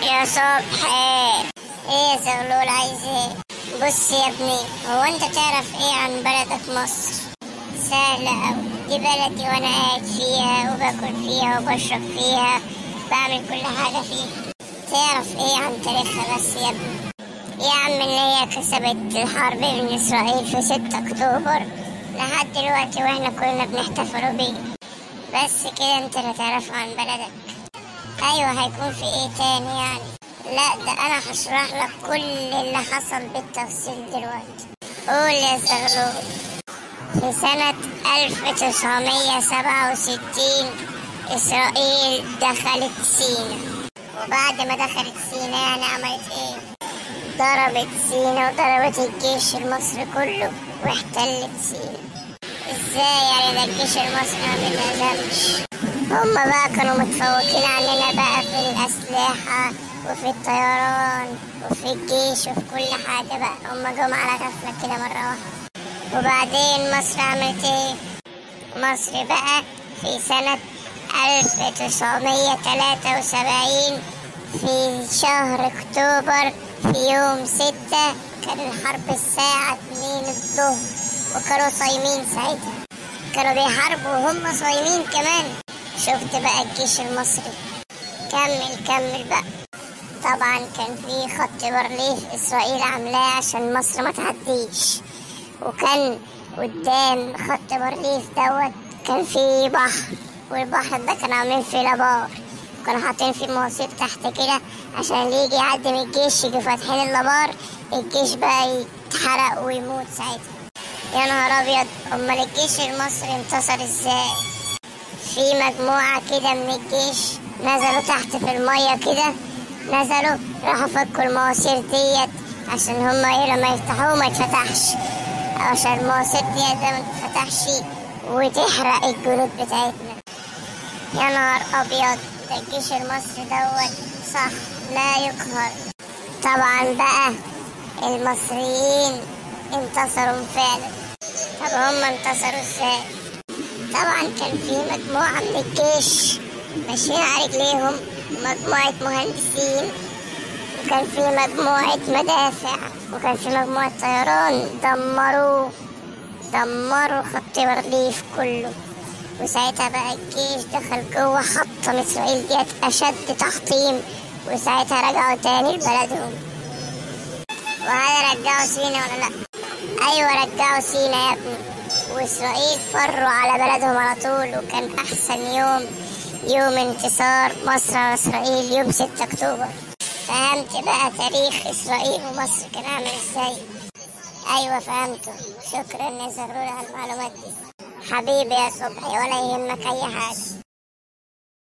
يا صبحي. ايه يا زغلول، عايز ايه؟ بص يا ابني، هو انت تعرف ايه عن بلدك مصر؟ سهلة أوي، دي بلدي وانا قاعد فيها وباكل فيها وبشرب فيها، بعمل كل حاجة فيها. تعرف ايه عن تاريخها بس يا ابني؟ يا عم ان هي كسبت الحرب من اسرائيل في 6 اكتوبر لحد دلوقتي واحنا كلنا بنحتفلوا بيه. بس كده انت اللي تعرفه عن بلدك. ايوه، هيكون في ايه تاني يعني؟ لا ده انا هشرح لك كل اللي حصل بالتفصيل دلوقتي. قول يا زغلول. في سنة 1967 اسرائيل دخلت سينا، وبعد ما دخلت سينا يعني عملت ايه؟ ضربت سينا وضربت الجيش المصري كله واحتلت سينا. ازاي يعني؟ ده الجيش المصري ما بيتهزمش. هما بقى كانوا متفوقين عننا بقى في الأسلحة وفي الطيران وفي الجيش وفي كل حاجة بقى، هما جم على غفلة كده مرة واحدة. وبعدين مصر عملت ايه؟ مصر بقى في سنة 1973 في شهر اكتوبر في يوم 6 كان الحرب الساعة 2 الظهر، وكانوا صايمين ساعتها، كانوا بيحاربوا وهم صايمين كمان. شفت بقى الجيش المصري. كمل كمل بقى. طبعا كان في خط بارليف اسرائيل عاملاه عشان مصر ما تعديش، وكان قدام خط بارليف دوت كان في بحر، والبحر ده كانوا عاملين فيه لابار، كانوا حاطين فيه مواسير تحت كده عشان اللي يجي يعدي من الجيش يجوا فاتحين اللابار، الجيش بقى يتحرق ويموت ساعتها. يا نهار ابيض، امال الجيش المصري انتصر ازاي؟ في مجموعة كده من الجيش نزلوا تحت في المية كده، نزلوا راحوا فكوا المواسير ديت عشان هما ايه لما يفتحوه ما يتفتحش، عشان المواسير ديت ما تتفتحش وتحرق الجنود بتاعتنا. يا نهار ابيض، ده الجيش المصري دوت صح لا يقهر. طبعا بقى المصريين انتصروا فعلا. طب هما انتصروا ازاي؟ طبعا كان في مجموعة من الجيش ماشيين على رجليهم، ومجموعة مهندسين، وكان في مجموعة مدافع، وكان في مجموعة طيران. دمروا خط بارليف كله. وساعتها بقى الجيش دخل جوه حطم اسرائيل ديت اشد تحطيم، وساعتها رجعوا تاني لبلدهم. وهل رجعوا سينا ولا لا؟ ايوه رجعوا سينا يا ابني، واسرائيل فروا على بلدهم على طول. وكان احسن يوم، يوم انتصار مصر على اسرائيل، يوم 6 اكتوبر. فهمت بقى تاريخ اسرائيل ومصر كان عامل ازاي؟ ايوه فهمته. شكرا يا زغلول على المعلومات دي. حبيبي يا صبحي، ولا يهمك اي حاجه.